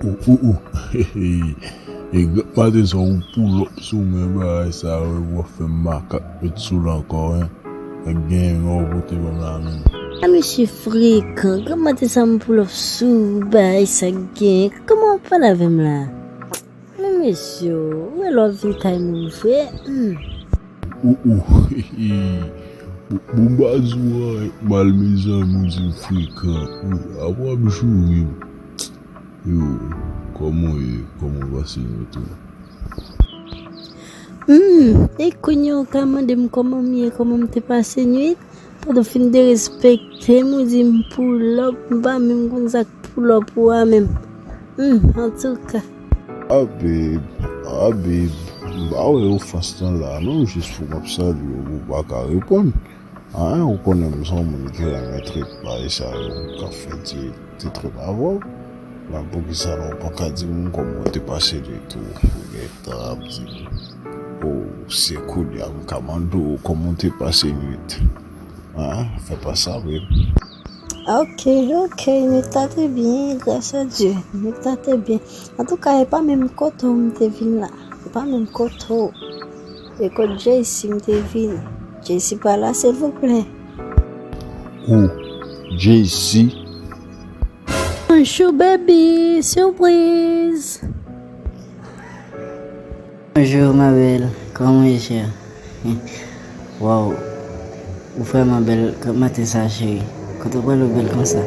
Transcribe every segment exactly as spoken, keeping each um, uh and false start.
Ou, ou, ou. E granm maten sa ou pull up sou mwen, bagay sa yo, w ap fè m makak met sou l ankò, en. Nèg gen yon pote ban m la menm. A mesye frekan, granm maten sa m pull up sou ou, bagay sa gen. Kòman w ap pale avè m la? Men mesye, ou wè lè w ap vin kay moun vre? Hmm. Ou, ou. Bon, bon, m pa di w anyen mal, mezanmi, ou di m frekan. Ou, apre w ap joure m. Yo, kòman w ye? Kòman w pase nwit ou? Hmm, e kounye a w ka mande m kòman m ye, kòman m te pase nwit? Pandan w fin derespekte m, ou di m pull up, m pa menm konn sa k pull up ou a menm. Hmm, antouka. Ah, babe, ah, babe, m pa wè ofans lan la, non, jis pou m ap salye w, ou pa ka reponn. Ah, ou konnen m se yon moun ki renmen trip bagay sa yo, k ap fè ti, ti trip avè w. Men poukisa non, ou pa ka di m kòman w te pase nwit ou? Ou gentan ap di m, oh, se kounye a m ka mande w kòman w te pase nwit. Ah, fè pa sa, babe. Ok, ok, nwit la te byen, gras a Dye. Nwit la te byen. Antouka, e pa menm kote w m te vin la. E pa menm kote w. E kot J C m te vin. J C pa la, silvouplè. Oh, J C. Bonjou, baby. Sipriz. Bonjou, ma belle. Kòman w ye, chè? Waw, ou vrèman bèl maten sa, cheri. Kote w prale w bèl konsa?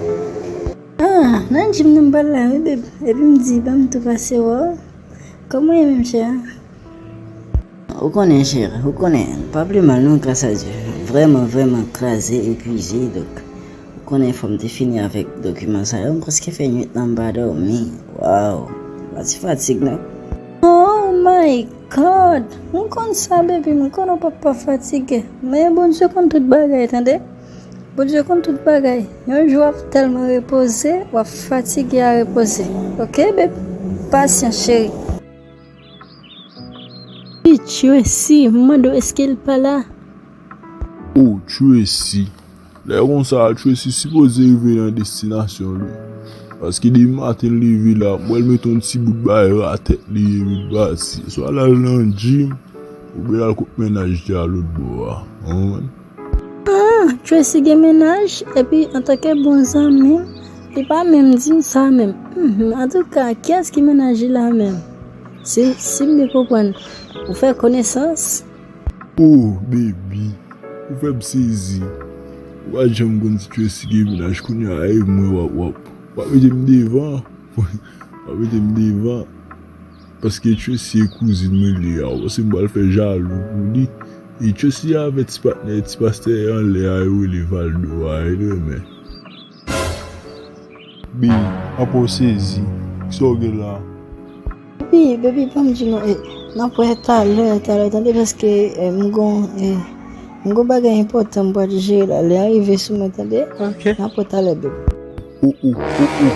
Ah, nan gym nan m pral la, wi, babe. Epi m di, ban m tou pase wè w. Kòman w ye menm, chè? Ou konnen, cheri, ou konnen. Pa pi mal, non, gras a Dye. Vrèman, vrèman kraze, epuize, donk. Ou konnen fò m te fini avèk dokiman sa yo, m prèske fè nwit lan m pa dòmi. Waw, pa ti fatig non. Oh my God! M konn sa, baby, m konnen w p ap pa fatige. Men Bondye konn tout bagay, tande? Bondye konn tout bagay. Yon jou w ap tèlman repoze, w ap fatige a repoze. Ok, babe? Pasyans, cheri. Wi, Tracy, m mande w èske l pa la? Oh, Tracy. Lè konsa, Tracy sipoze rive nan destinasyon l, wi. Paske depi maten l leve la, m wè l mete yon ti bout bagay ra tèt li, epi l pati. Swa l al nan gym, oubyen l al kot mennaj li a lòt bò a. Ou konprann? Ah, Tracy gen mennaj, epi antanke bon zanmi m, li pa menm di m sa menm. Mhm, antouka, kiyès ki mennaj li la menm? Si, si m byen konprann, ou fè konesans? Oh, baby, ou fè m sezi. Ou pa t janm konn si Tracy gen mennaj, kounye a e mwen w ap, w ap, w ap mete m devan. W ap mete m devan. Paske Tracy e kouzin mwen li a, ou panse m pral fè jalou pou li? E Tracy avè ti patnè, ti pastè anlè a, yo rele Valdo a, e l renmen. Bi, apa w sezi? Kisa w gen la? Baby, baby, pa m di non, eh, n ap wè talè, talè, tande, paske, eh, m gon, eh, m gon bagay enpòtan m pral jere la, lè a rive sou mwen, tande? Ok. N ap wè talè, baby. Oh, oh, oh, oh.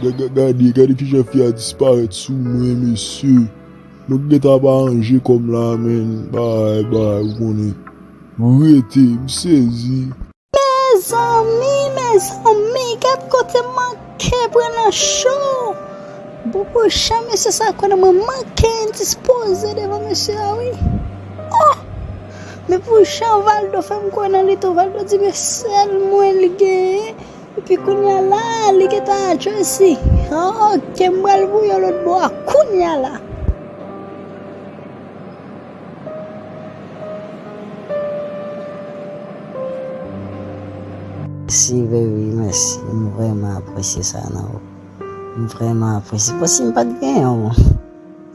Ga-, ga-, gade, gade kijan fi a disparèt sou mwen, mesye. Mwen ki gentan ap aranje kò m la, menn. Bay, bay, ou konnen. Rete, m sezi. Mezanmi, mezanmi, gad kote m manke pran nan cho. Bon, pwochen mesye sa konnen mwen manke endispoze devan mesye a, wi. Oh! Men pou jan Valdo fè m kwè nan li tou, Valdo di men sèl mwen li genyen. Epi kounye a la, li gentan Tracy. Ok, m pral voye lòt bò a kounye a la. Mèsi, baby, mèsi. M vrèman apresye sa nan ou. M vrèman apresye. Bon, si m pa t genyen w,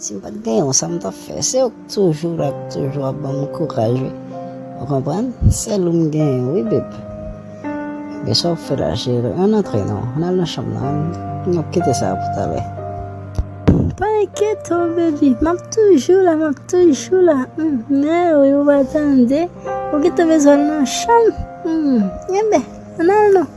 si m pa t genyen w, sa m t ap fè? Se ou k toujou la, k toujou ap ban m kouraj, wi. Ou konprann? Sèl ou m genyen, wi, babe. Men sa w ap fè la, cheri? Ann antre non. Ann al nan chanm nan. Ann, n ap kite sa pou talè. Pa enkyete w, baby. M ap toujou la, m ap toujou la. Hmm, men wi, ou pa tande. Ou gentan bezwen al nan chanm. Hmm, enben, ann al non.